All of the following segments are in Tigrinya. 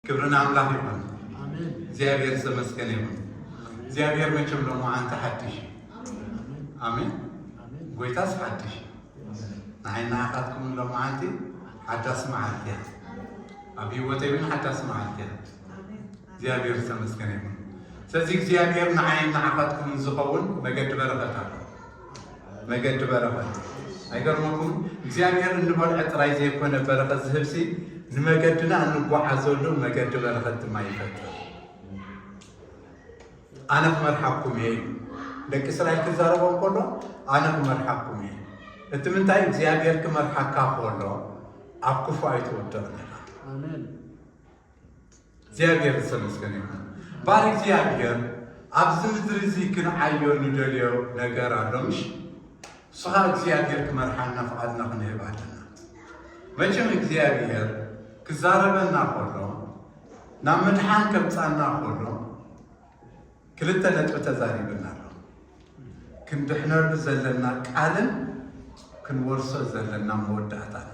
ክብሪ ንኣምላኽ ይኹን። እግዚኣብሔር ዝተመስገነ ይኹን። እግዚኣብሔር መቸም ሎማዓንቲ ሓድሽ እዩ። ኣሜን። ጎይታስ ሓድሽ እዩ። ንዓይ ንዓኻትኩም ሎማዓንቲ ሓዳስ መዓልቲ እያ። ኣብ ህይወተይ እውን ሓዳስ መዓልቲ እያ። እግዚኣብሔር ዝተመስገነ ይኹን። ስለዚ እግዚኣብሔር ንዓይ ንዓኻትኩምን ዝኸውን መገዲ በረኸት ኣሎ። መገዲ በረኸት። ኣይገርመኩም? እግዚኣብሔር እንበልዖ ጥራይ ዘይኮነ በረኸት ዝህብሲ፣ ንመገድና እንጓዓዘሉ መገዲ በረኸት ድማ ይፈጥር። ኣነ ክመርሓኩም እየ ኢሉ። ደቂ እስራኤል ክዛረቦም ከሎ፣ ኣነ ክመርሓኩም እየ። እቲ ምንታይ? እግዚኣብሔር ክመርሓካ ከሎ፣ ኣብ ክፉ ኣይትወድቕን ኢኻ። ኣሜን። እግዚኣብሔር ዝተመስገነ ይኹን። ባር እግዚኣብሔር ኣብዚ ምድሪ እዚ ክንዓዮ ንደልዮ ነገር ኣሎ፣ ምሽ? ንስኻ እግዚኣብሔር ክመርሓና ፍቓድና ክንህብ ኣለና። መቸም እግዚኣብሔር ክዛረበና ከሎ፣ ናብ ምድሓን ከምጻና ከሎ፣ ክልተ ነጥቢ ተዛሪብና ኣሎ። ክንድሕነሉ ዘለና ቃልን ክንወርሶ ዘለና መወዳእታን።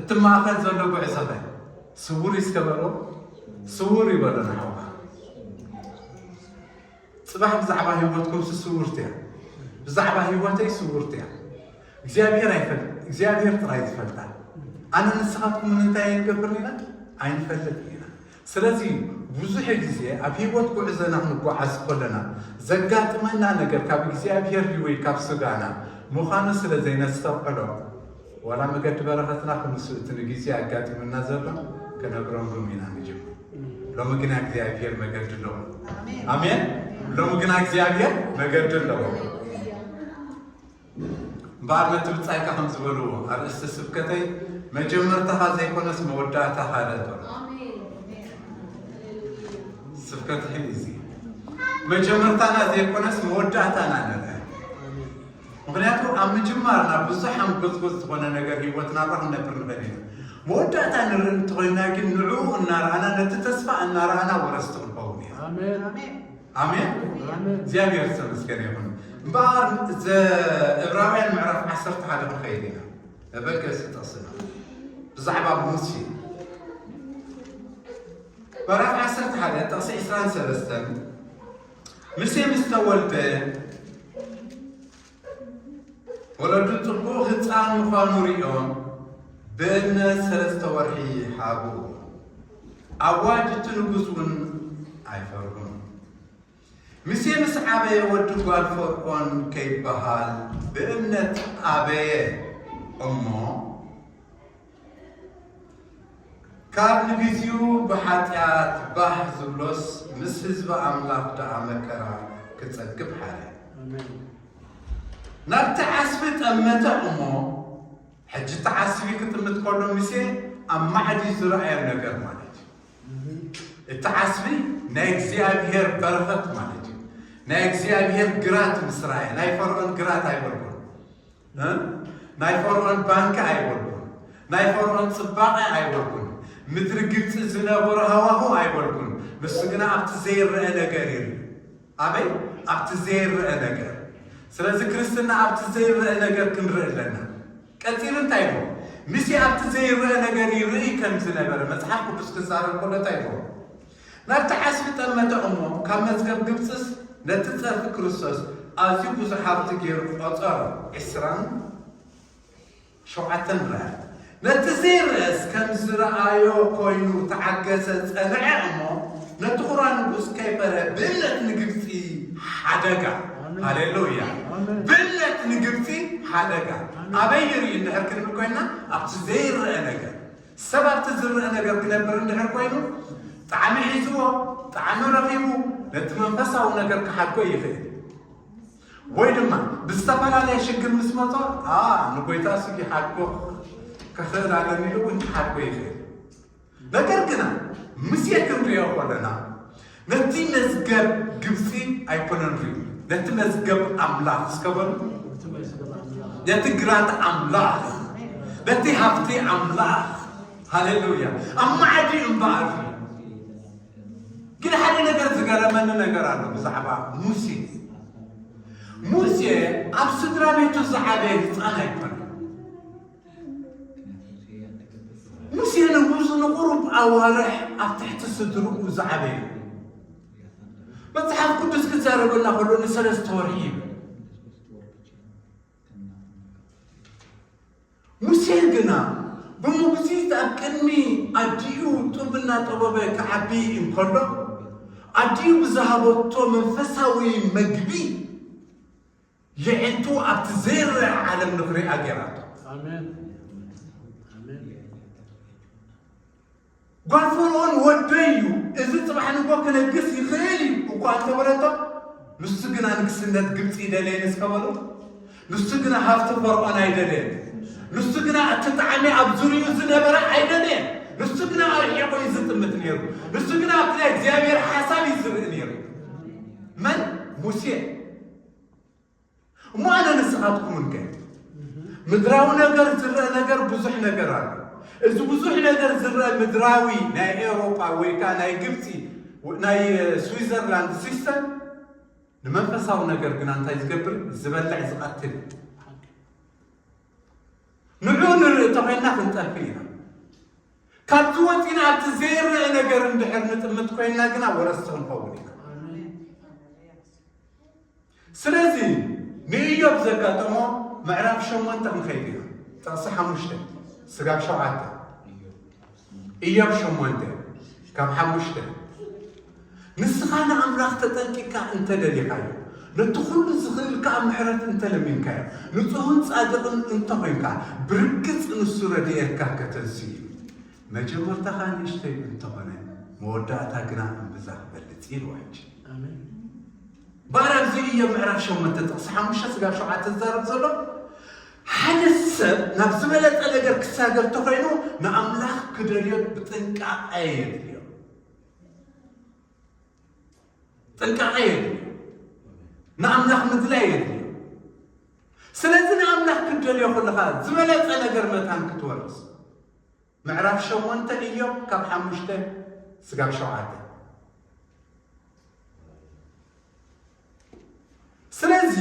እቲ ማእኸል ዘሎ ጉዕዞ ኸ ስውር እዩ እስከ በሎ፣ ስውር ይበሎ ንሓውና። ጽባሕ ብዛዕባ ህይወትኩም ስውርቲ እያ፣ ብዛዕባ ህይወተይ ስውርቲ እያ። እግዚኣብሔር ኣይፈልጥ፣ እግዚኣብሔር ጥራይ ዝፈልጣ። ኣነ ንስኻትኩም እንታይ ኣይንገብርን ኢና፣ ኣይንፈልጥን ኢና። ስለዚ ብዙሕ ግዜ ኣብ ህይወት ጉዕዞና ክንጓዓዝ ከለና ዘጋጥመና ነገር ካብ እግዚኣብሔር ድዩ ወይ ካብ ስጋና ምዃኑ ስለ ዘይነስተውዕሎ፣ ዋላ መገዲ በረኸትና ክንሱ እቲ ንግዜ ኣጋጢሙና ዘሎ ከነግረምሉም ኢና ንጅምር። ሎሚ ግና እግዚኣብሔር መገዲ ኣለዎ። ኣሜን። ኣሜን። ሎሚ ግና እግዚኣብሔር መገዲ ኣለዎ። እምበኣር ነቲ ብጻይካ ከም ዝበልዎ ኣርእስቲ ስብከተይ መጀመርታኻ ዘይኮነስ መወዳእታኻ ርአ ተብሎ። ስብከት ሕዚ መጀመርታና ዘይኮነስ መወዳእታና ንርአ። ምኽንያቱ ኣብ ምጅማርና ብዙሕ ሓንጎጽጎጽ ዝኾነ ነገር ህይወትና እባ ክንነብር ንኽእል ኢና። መወዳእታ ንርኢ እንተኾይንና ግን ንዕኡ እናረኣና ነቲ ተስፋ እናረኣና ወረስቲ ክንኸውን ኢና። ኣሜን። ኣሜን። ኣሜን። እግዚኣብሔር ዝተመስገነ ይኹን። እምበኣር ዘ-፣ ዕብራውያን ምዕራፍ ዓሰርተ ሓደ ክንኸይድ ኢና። መበገሲ ጥቕስና ብዛዕባ ሙሴ ምዕራፍ ዓሰርተ ሓደ ጥቕሲ ዕስራን ሰለስተን፣ ሙሴ ምስ ተወልደ ወለዱ ጽቡቕ ህጻን ምዃኑ ሪኦም ብእምነት ሰለስተ ወርሒ ሃብዎ። ኣዋጅ እቲ ንጉስ እውን ኣይፈርሁን። ሙሴ ምስ ዓበየ ወዲ ጓል ፈርዖን ከይበሃል ብእምነት ኣበየ እሞ፣ ካብ ንግዚኡ ብሓጢኣት ባህ ዝብሎስ ምስ ህዝቢ ኣምላኽ ደኣ መከራ ክጸግብ ሓደ። ኣሜን። ናብቲ ዓስቢ ጠመተ እሞ፣ ሕጂ እቲ ዓስቢ ክጥምት ከሎ ሙሴ ኣብ ማዕዲ ዝረኣዮ ነገር ማለት እዩ። እቲ ዓስቢ ናይ እግዚኣብሔር በረኸት ማለት እዩ። ናይ እግዚኣብሔር ግራት ምስ ረኣየ፣ ናይ ፈርዖን ግራት ኣይበልኩን። እ? ናይ ፈርዖን ባንክ ኣይበልኩን። ናይ ፈርዖን ጽባቐ ኣይበልኩን። ምድሪ ግብጺ ዝነበሮ ሃዋሁ ኣይበልኩን። ንሱ ግና ኣብቲ ዘይረአ ነገር ይርኢ። ኣበይ? ኣብቲ ዘይረአ ነገር። ስለዚ ክርስትና ኣብቲ ዘይረአ ነገር ክንርኢ ኣለና። ቀጺሉ እንታይ ይብሎ? ሙሴ ኣብቲ ዘይረአ ነገር ይርኢ ከም ዝነበረ መጽሓፍ ቅዱስ ክዛረብ ከሎ እንታይ ይብሎ? ናብቲ ዓስቢ ጠመተ እሞ፣ ካብ መዝገብ ግብጽስ ነቲ ጸርፊ ክርስቶስ ኣዝዩ ብዙሕ ሃብቲ ገይሩ ቈጸሮ። ዕስራን ሸውዓተን ረኣየ። ነቲ ዘይረኣስ ከም ዝረኣዮ ኮይኑ ተዓገሰ፣ ጸንዐ እሞ፣ ነቲ ኹራ ንጉስ ከይፈርሀ ብእምነት ንግብጺ ሓደጋ። ኣሜን። ሃሌሉያ። ኣሜን። ብእምነት ንግብጺ ሓደጋ። ኣሜን። ኣበይ ይርኢ እንድሕር ክንብል ኮይና፣ ኣብቲ ዘይረአ ነገር። ሰብ ኣብቲ ዝረአ ነገር ክነብር እንድሕር ኮይኑ፣ ጣዕሚ ሒዝዎ፣ ጣዕሚ ረኺቡ፣ ነቲ መንፈሳዊ ነገር ክሓድጎ ይኽእል። ወይ ድማ ብዝተፈላለየ ሽግር ምስ መጾ፣ ኣ፣ ንጎይታ እሱ ይሓድጎ ክኽእል ኣለኒ ኢሉ እውን ክሓድጎ ይኽእል። ነገር ግና ሙሴ ክንሪኦ ከለና፣ ነቲ መዝገብ ግብጺ ኣይኮነን ሪኡ፣ ነቲ መዝገብ ኣምላኽ እስከ በሉ፣ ነቲ ግራት ኣምላኽ፣ ነቲ ሃብቲ ኣምላኽ። ሃሌሉያ። ኣብ ማዕዲ እምበኣር ግን ሓደ ነገር ዝገረመኒ ነገር ኣሎ ብዛዕባ ሙሴ። ሙሴ ኣብ ስድራ ቤቱ ዝዓበየ ህፃን ኣይኮነን። ሙሴ ንጉስ ንቁሩብ ኣዋርሕ ኣብ ትሕቲ ስድርኡ ዝዓበየ። መጽሓፍ ቅዱስ ክዛረበና ከሎ ንሰለስተ ወርሒ ይብል። ሙሴ ግና ብሞግዚት ኣብ ቅድሚ ኣዲኡ ጡብ እናጠበበ ክዓቢ እንከሎ፣ ኣዲኡ ብዝሃበቶ መንፈሳዊ መግቢ፣ የዒንቱ ኣብቲ ዘይረኣ ዓለም ንኽሪኣ ገይራቶ። ኣሜን። ኣሜን። ጓል ፈርዖን ወደይ እዩ፣ እዚ ጽባሕ ንግሆ ክነግስ ይኽእል እዩ እኳ እንተበለቶ፣ ንሱ ግና ንግስነት ግብጺ ይደልየን እስከ በሎ። ንሱ ግና ሃብቲ ፈርዖን ኣይደልየን። ንሱ ግና እቲ ጣዕሚ ኣብ ዙርያኡ ዝነበረ ኣይደልየን። ንሱ ግና ኣርሒቑ እዩ ዝጥምት ነይሩ። ንሱ ግና ኣብቲ ናይ እግዚኣብሔር ሓሳብ እዩ ዝርኢ ነይሩ። መን? ሙሴ። እሞ ኣነ ንስኻትኩምን ከ? ምድራዊ ነገር ዝረአ ነገር ብዙሕ ነገር ኣሎ። እዚ ብዙሕ ነገር ዝረአ ምድራዊ ናይ ኤውሮጳ ወይ ከዓ ናይ ግብፂ፣ ናይ ስዊዘርላንድ ሲስተም ንመንፈሳዊ ነገር ግና እንታይ ዝገብር? ዝበልዕ፣ ዝቐትል። ንዑ ንርኢ እንተኾይንና ክንጠፍእ ኢና። ካብዚ ወፂና ኣብቲ ዘይረአ ነገር እንድሕር ንጥምት ኮይንና ግና ወረስቲ ክንኸውን ኢና። ስለዚ ንኢዮብ ዘጋጠሞ ምዕራፍ ሸሞንተ ክንኸይድ ኢና። ጥቕሲ ሓሙሽተ ስጋብ ሸውዓተ። ኢዮብ ሸሞንተ ካብ ሓሙሽተ። ንስኻ ንኣምላኽ ተጠንቂቕካ እንተ ደሊኻዮ፣ ነቲ ኩሉ ዝኽእል ከኣ ምሕረት እንተ ለሚንካዮ፣ ንጹህን ጻድቕን እንተ ኾይንካ፣ ብርግጽ ንሱ ረድኤትካ ከተንስእ እዩ። መጀመርታኻ ንእሽተይ እንተኾነ፣ መወዳእታ ግና እምብዛ ክበልጽ እዩ ኢልዋ ሕጂ። ኣሜን። ባር ኣብዚ ኢዮብ ምዕራፍ ሸሞንተ ጥቕሲ ሓሙሽተ ስጋብ ሸውዓተ ዝዛረብ ዘሎ፣ ሓደ ሰብ ናብ ዝበለጸ ነገር ክሳገር ተኾይኑ ንኣምላኽ ክደልዮ ብጥንቃቐ የድልዮ። ጥንቃቐ የድልዮ። ንኣምላኽ ምድላይ የድልዮ። ስለዚ ንኣምላኽ ክትደልዮ ከለኻ ዝበለጸ ነገር መታን ክትወርስ። ምዕራፍ ሸሞንተ ኢዮብ ካብ ሓሙሽተ ስጋብ ሸውዓተ። ስለዚ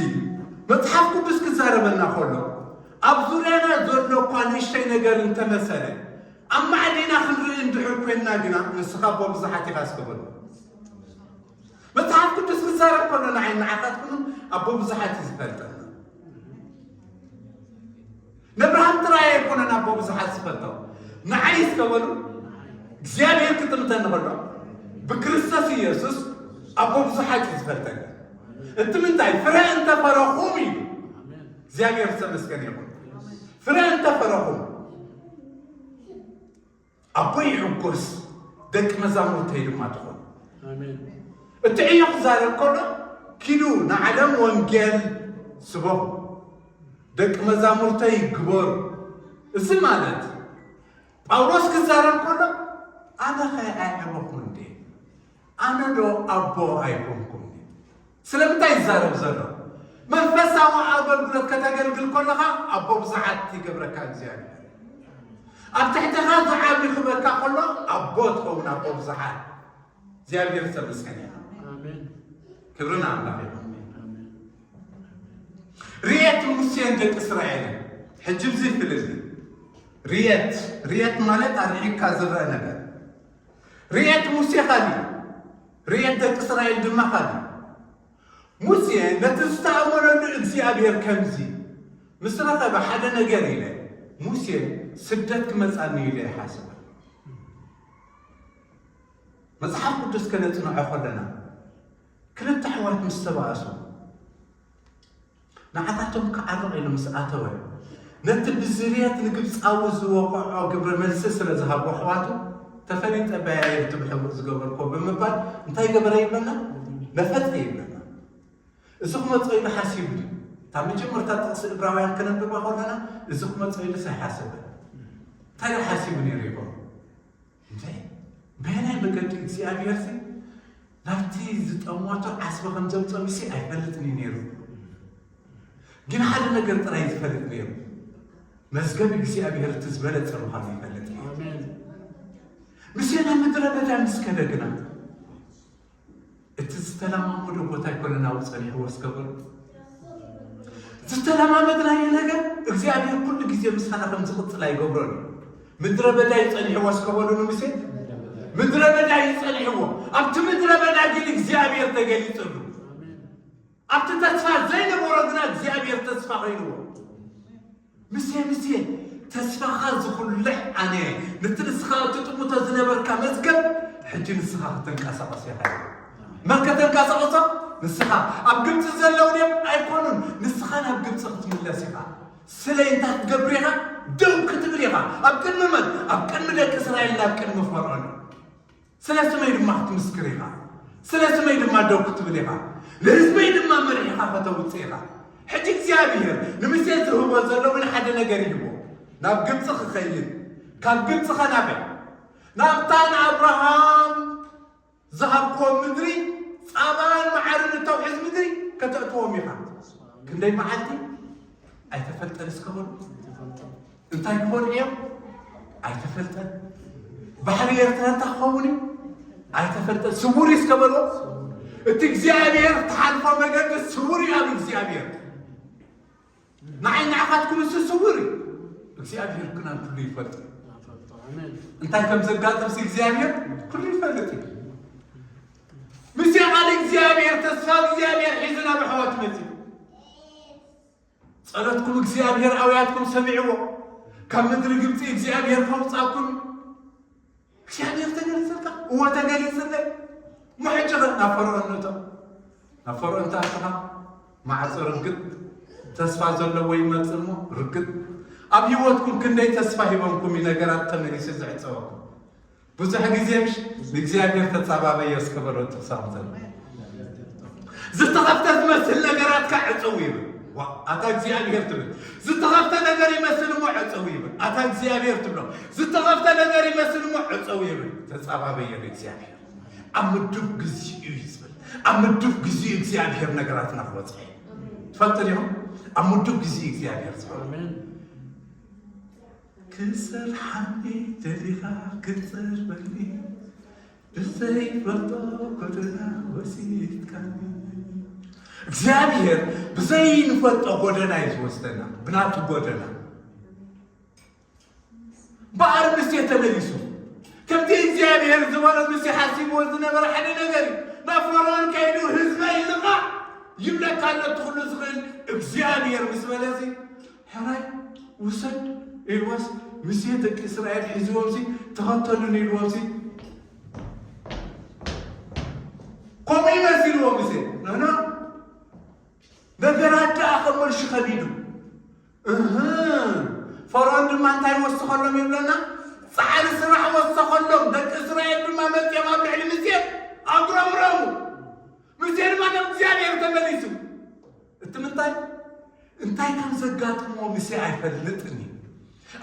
መጽሓፍ ቅዱስ ክዛረበና ከሎ ኣብ ዙርያና ዘሎ እኳ ንእሽተይ ነገር እንተመሰለ ኣብ ማዕዲና ክንርኢ እንድሕር ኮይንና ግና ንስኻ ኣቦ ብዙሓት ኢኻ እስከ በሎ። መጽሓፍ ቅዱስ ክዛረብ ከሎ ንዓይ ንዓኻትኩምን ኣቦ ብዙሓት እዩ ዝፈልጠና። ነብርሃም ጥራይ ኣይኮነን ኣቦ ብዙሓት ዝፈልጦ። ንዓይ እስከ በሉ፣ እግዚኣብሔር ክጥምተኒ ከሎ ብክርስቶስ ኢየሱስ ኣቦ ብዙሓት እዩ ዝፈልጠኒ። እቲ ምንታይ? ፍረ እንተፈረኹም እዩ። እግዚኣብሔር ዝተመስገነ ይኹን። ፍረ እንተፈረኹም ኣቦ ይሕጎስ፣ ደቂ መዛሙርተይ ድማ ትኾኑ። ኣሜን። እቲ ዕዮ ክዛረብ ከሎ ኪዱ ንዓለም ወንጌል ስበኹ፣ ደቂ መዛሙርተይ ግበሩ። እዚ ማለት ጳውሎስ ክዛረብ ከሎ ኣነ ኸ ኣይዕበኹን እንዴ? ኣነ ዶ ኣቦ ኣይኮንኩን? ስለምንታይ ይዛረብ ዘሎ? መንፈሳዊ ኣገልግሎት ከተገልግል ከለኻ ኣቦ ብዙሓት ይገብረካ እግዚኣብሔር። ኣብ ትሕተኻ ዝዓቢ ክበካ ከሎ ኣቦ ትኸውን ኣቦ ብዙሓት። እግዚኣብሔር ዝተመስገነ ይኹን። ኣሜን። ክብሪ ንኣምላኽ ይኹን። ኣሜን። ርየት ሙሴን ደቂ እስራኤልን ሕጂ ብዚ ፍልል ርየት ርየት ማለት ኣርሒቕካ ዝረአ ነገር። ርየት ሙሴ ካሊእ፣ ርየት ደቂ እስራኤል ድማ ካሊእ። ሙሴ ነቲ ዝተኣመነሉ እግዚኣብሔር ከምዚ ምስ ረኸበ ሓደ ነገር ኢለ፣ ሙሴ ስደት ክመጻኒ ኢለ ይሓስብ። መጽሓፍ ቅዱስ ከነጽንዖ ከለና ክልተ ኣሕዋት ምስ ተባእሱ ንዓታቶም ክዓርቕ ኢሉ ምስ ኣተወ፣ ነቲ ብዝርየት ንግብፃዊ ዝወቕዖ ግብረ መልሲ ስለ ዝሃቦ ኣሕዋቱ፣ "ተፈሊጠ በያየ ብቲ ብሕቡእ ዝገበርኮ" ብምባል እንታይ ገበረ ይብለና? ነፈጠ ይብለና። እዚ ክመጾ ኢሉ ሓሲቡ ድዩ? እታ መጀመርታ ጥቕሲ እብራውያን ከነንብባ ከለና፣ እዚ ክመጾ ኢሉስ ኣይሓሰበን። እንታይ ሓሲቡ ነይሩ ይኸውን? እንታይ? በየናይ መገዲ እግዚኣብሔር ሲ ናብቲ ዝጠመቶ ዓስቢ ከም ዘምጸሉሲ ኣይፈልጥን እዩ ነይሩ። ግን ሓደ ነገር ጥራይ ዝፈልጥ ነይሩ፣ መዝገብ እግዚኣብሔር እቲ ዝበለጸ ምዃኑ ይፈልጥ ነይሩ። ኣሜን። ሙሴ ናብ ምድረ በዳ ምስ ከደ ግና፣ እቲ ዝተለማመዶ ቦታ ኣይኮነን ኣብኡ ጸኒሕዎ እስከ በሉ። ዝተለማመድናዮ ነገር እግዚኣብሔር ኩሉ ግዜ ምሳና ከም ዝቕጽል ኣይገብሮን እዩ። ምድረ በዳ እዩ ጸኒሕዎ እስከ በሉ ንሙሴ። ምድረ በዳ እዩ ጸኒሕዎ። ኣብቲ ምድረ በዳ ግን እግዚኣብሔር ተገሊጸሉ። ኣብቲ ተስፋ ዘይነበሮ ግና እግዚኣብሔር ተስፋ ኮይንዎ። ምሴ ምሴ ተስፋኻ ዝኹልዕ ኣነ፣ ነቲ ንስኻ እትጥምቶ ዝነበርካ መዝገብ ሕጂ ንስኻ ክትንቀሳቐስ ኢኻ። መን ከተንቀሳቕሶ? ንስኻ። ኣብ ግብፂ ዘለዉ ድዮም? ኣይኮኑን። ንስኻ ናብ ግብፂ ክትምለስ ኢኻ። ስለይ እንታይ ክትገብር ኢኻ? ደው ክትብል ኢኻ። ኣብ ቅድሚ መን? ኣብ ቅድሚ ደቂ እስራኤል፣ ናብ ቅድሚ ፈርዖን። ስለ ስመይ ድማ ክትምስክር ኢኻ። ስለ ስመይ ድማ ደው ክትብል ኢኻ። ንህዝበይ ድማ መሪሕኻ ከተውፅእ ኢኻ። ሕጂ እግዚኣብሔር ንምሴ ዝህቦ ዘሎ እውን ሓደ ነገር ይህቦ። ናብ ግብፂ ክኸይድ፣ ካብ ግብፂ ኸ ናበይ? ናብታ ንኣብርሃም ዝሃብክዎ ምድሪ፣ ጻባን መዓርን እተውሕዝ ምድሪ ከተእትዎም ኢኻ። ክንደይ መዓልቲ? ኣይተፈልጠን እስከ በሉ። እንታይ ክኾኑ እዮም? ኣይተፈልጠን። ባሕሪ ኤርትራ እንታይ ክኸውን እዩ? ኣይተፈልጠን። ስውር እዩ እስከ በሉ። እቲ እግዚኣብሔር እትሓልፎ መገዲ ስውር እዩ ኣብ እግዚኣብሔር። ንዓይ ንዓኻትኩም እሱ ስውር እዩ። እግዚኣብሔር ግና ኩሉ ይፈልጥ እዩ። እንታይ ከም ዘጋጥምሲ እግዚኣብሔር ኩሉ ይፈልጥ እዩ። ምስቲ ቃል እግዚኣብሔር፣ ተስፋ እግዚኣብሔር ሒዙ ናብ ኣሕዋት መጺኡ። ጸሎትኩም እግዚኣብሔር ኣውያትኩም ሰሚዕዎ። ካብ ምድሪ ግብጺ እግዚኣብሔር ከውጻኩም እዩ። እግዚኣብሔር ተገሊጸልካ? እወ ተገሊጽለይ። እሞ ሕጂ ኸ ናብ ፈርዖን ንእቶ። ናብ ፈርዖን ተኣትኻ ማዕጾ ርግጥ። ተስፋ ዘለዎ ይመጽእ እሞ ርግጥ። ኣብ ህይወትኩም ክንደይ ተስፋ ሂቦምኩም እዩ ነገራት ተመሊሱ ዝዕጸወኩም። ብዙሕ ግዜ ምሽ ንእግዚኣብሔር ተጻባበዮ እስከ በሎ ጥቕሳም ዘሎ። ዝተኸፍተ ዝመስል ነገራትካ ዕጸው ይብል። ዋ፣ ኣታ እግዚኣብሔር ትብል። ዝተኸፍተ ነገር ይመስል እሞ ዕጸው ይብል። ኣታ እግዚኣብሔር ትብሎ። ዝተኸፍተ ነገር ይመስል እሞ ዕጸው ይብል። ተጻባበዮ ንእግዚኣብሔር። ኣብ ምዱብ ግዜኡ እዩ ዝብል። ኣብ ምዱብ ግዜኡ እግዚኣብሔር ነገራትና ክወጽእ እዩ። ትፈልጡ ዲኹም? ኣብ ምዱብ ግዜኡ እግዚኣብሔር ዝብል። ኣሜን። ክሰርሓኒ ደሊኻ ክትጸርበኒ ብዘይፈልጦ ጎደና ወሲድካኒ። እግዚኣብሔር ብዘይንፈልጦ ጎደና እዩ ዝወስደና፣ ብናቱ ጎደና። በኣር ምስቴ ተመሊሱ ከምቲ እግዚኣብሔር ዝበሎ ምስቴ ሓሲብዎ ዝነበረ ሓደ ነገር እዩ። ናብ ፈርዖን ከይዱ ህዝበይ ልቓዕ ይብለካ ኣሎ እቲ ኩሉ ዝኽእል እግዚኣብሔር ምስ በለሲ ሕራይ ውሰድ ኢልዎስ፣ ሙሴ ደቂ እስራኤል ሒዝዎም ሲ ተኸተሉን ኢልዎም ሲ ከምኡ ይመስልዎ ሙሴ። ኖኖ፣ ነገራት ደኣ ከም መልሹ ከቢዱ። እህ፣ ፈርዖን ድማ እንታይ ወሰኸሎም ይብለና? ጻዕሪ ስራሕ ወሰኸሎም። ደቂ እስራኤል ድማ መጺኦም ኣብ ልዕሊ ሙሴ ኣጉረምረሙ። ሙሴ ድማ ናብ እግዚኣብሔር ተመሊሱ። እቲ ምንታይ? እንታይ ከም ዘጋጥሞ ሙሴ ኣይፈልጥን እዩ።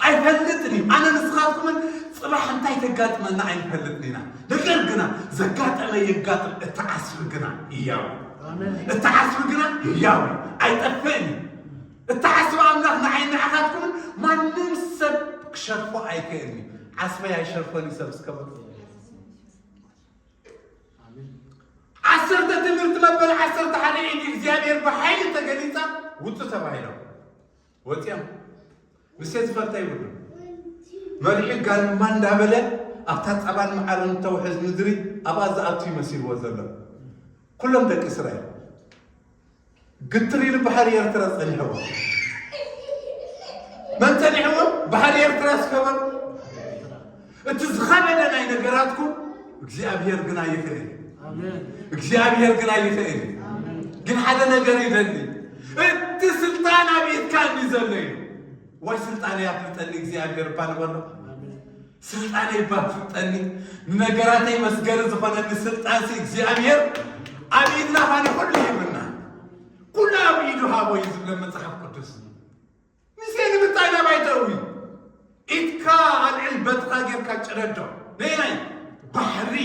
ኣይፈልጥን እዩ። ኣነ ንስኻትኩምን ጽባሕ እንታይ ተጋጥመና ኣይንፈልጥን ኢና። ነገር ግና ዘጋጠመ የጋጥም፣ እቲ ዓስቢ ግና ህያው እዩ። ኣሜን። እቲ ዓስቢ ግና ህያው እዩ። ኣይጠፍእን እዩ። እቲ ዓስቢ ኣምላኽ ንዓይ ንዓኻትኩምን ማንም ሰብ ክሸርፎ ኣይክእልን እዩ። ዓስበይ ኣይሸርፎን እዩ ሰብ እስከ በሉ። ዓሰርተ ትምህርቲ መበል ዓሰርተ ሓደ ኢድ እግዚኣብሔር ብሓይሊ ተገሊጻ ውጹ ተባሂሎም ወጺኦም። ሙሴ ዝፈልጠ ይብሉ። መሪሑ ጋልማ እንዳበለ ኣብታ ጸባን መዓርን እተውሕዝ ምድሪ ኣብኣ ዝኣቱ ይመሲልዎ ዘሎ። ኩሎም ደቂ እስራኤል ግትር ኢሉ ባሕሪ ኤርትራ ጸኒሕዎ። መን ጸኒሕዎ? ባሕሪ ኤርትራ እስከ በሉ። እቲ ዝኸበደ ናይ ነገራትኩም እግዚኣብሔር ግና ይኽእል። ኣሜን። እግዚኣብሔር ግና ይኽእል። ኣሜን። ግን ሓደ ነገር ይደሊ። እቲ ስልጣን ኣብ ኢድካ እንዲ ዘሎ እዩ። ወይ ስልጣን ያፍልጠኒ እግዚኣብሔር እባ ንበሎ። ኣሜን። ስልጣነይ ባፍልጠኒ፣ ንነገራተይ መስገሪ ዝኾነኒ ስልጣንሲ እግዚኣብሔር ኣብ ኢድና ፋኒ ኩሉ ሂብና። ኩሉ ኣብ ኢዱ ሃቦ እዩ ዝብለ መጽሓፍ ቅዱስ። ሙሴ ንምንታይ ናባይ ተእዊ? ኢድካ ኣልዕል በትኻ ጌርካ ጭረዶ። ነየናይ? ባሕሪ፣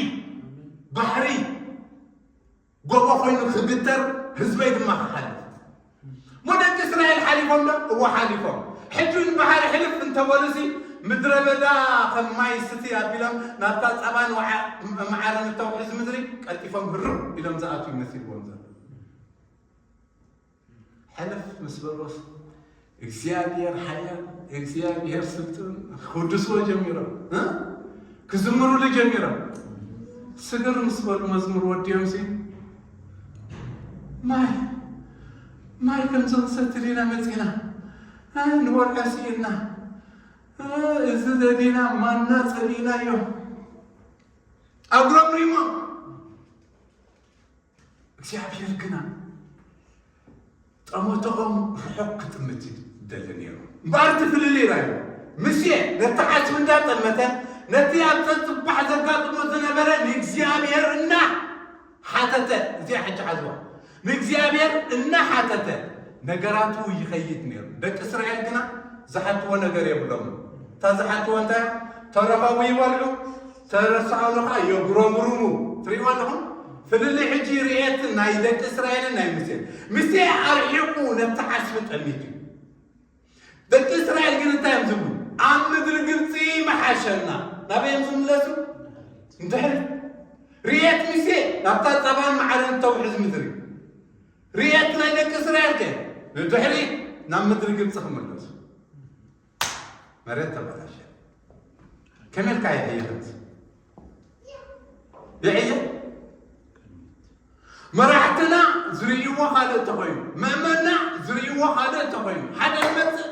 ባሕሪ። ጎቦ ኮይኑ ክግተር፣ ህዝበይ ድማ ክሓልፍ። እሞ ደቂ እስራኤል ሓሊፎም ዶ? እወ ሓሊፎም። ሕጂ እውን ባሕሪ ሕልፍ እንተበሉሲ፣ ምድረ በዳ ከም ማይ ስቲ ኣቢሎም፣ ናብታ ጸባን ወዓ-፣ መዓርን እተውሕዝ ምድሪ ቀልጢፎም ህርም ኢሎም ዝኣትዉ ይመስልዎም ዘሎ። ሕልፍ ምስ በሎስ፣ እግዚኣብሔር ሓያል፣ እግዚኣብሔር ስልጡን ክውድስዎ ጀሚሮም፣ እ? ክዝምሩሉ ጀሚሮም። ስግር ምስ በሉ መዝሙር ወዲኦም ሲ ማይ ማይ ከምዚ ክሰቲ ዲና መፂና ንወርቀ ስኢልና እዚ ዘዲና ማና ፀሊእናዮ ኣጉረምሪሞም። እግዚኣብሔር ግና ጠመተኦም ርሑቕ ክጥምት ይደሊ ነይሩ። እምበኣር እቲ ፍልልይ ራእዩ። ሙሴ ነቲ ዓስቢ እንዳጠመተ፣ ነቲ ኣብ ጸጽባሕ ዘጋጥሞ ዝነበረ ንእግዚኣብሔር እናሓተተ፣ እዚኣ ሕጂ ሓዝዋ፣ ንእግዚኣብሔር እናሓተተ ነገራቱ ይኸይድ ነይሩ። ደቂ እስራኤል ግና ዝሓትዎ ነገር የብሎም። እታ ዝሓትዎ እንታይ? ተረኸቡ ይበልዑ፣ ተረሳእሉ ኸዓ የጉረምርሙ። ትሪእዎ ኣለኹም? ፍልልይ ሕጂ ርኤት ናይ ደቂ እስራኤልን ናይ ሙሴን። ሙሴ ኣርሒቑ ነብቲ ዓስቢ ጠሚቱ እዩ። ደቂ እስራኤል ግን እንታይ እዮም ዝብሉ? ኣብ ምድሪ ግብፂ መሓሸና። ናበይ እዮም ዝምለሱ? ንድሕሪ። ርኤት ሙሴ ናብታ ጸባን መዓርን እተውሕዝ ምድሪ። ርኤት ናይ ደቂ እስራኤል ከ ንድሕሪ ናብ ምድሪ ግብፂ ክምለሱ። መሬት ተበላሸ። ከመይ ኢልካ ይዕየት? ይዕየት? መራሕትና ዝርእይዎ ካልእ እንተኾይኑ፣ ምእመንና ዝርእይዎ ካልእ እንተኾይኑ፣ ሓደ ዝመጽእ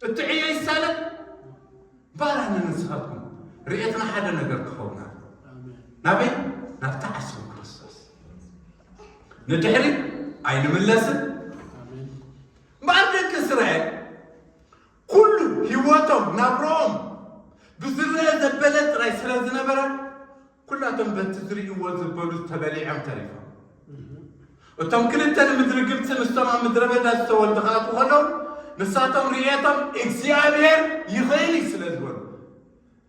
እትዕዮ ይሳለጥ። ባራነ ንስኻትኩም ርእየትና ሓደ ነገር ክኸውን ኣለዎ። ናበይ? ናብቲ ዓስቢ ክርስቶስ። ንድሕሪት ኣይንምለስን። እምበኣር ደቂ እስራኤል ኩሉ ህይወቶም ናብርኦም ብዝረአ ዘበለ ጥራይ ስለ ዝነበረ፣ ኩላቶም በቲ ዝርእይዎ ዝበሉ ተበሊዖም ተሪፎም። እቶም ክልተ ንምድሪ ግብፂ ምስቶም ኣብ ምድረ በዳ ዝተወልዱ ክኣትዉ ከለዉ፣ ንሳቶም ርእየቶም እግዚኣብሔር ይኽእል እዩ ስለ ዝበሉ፣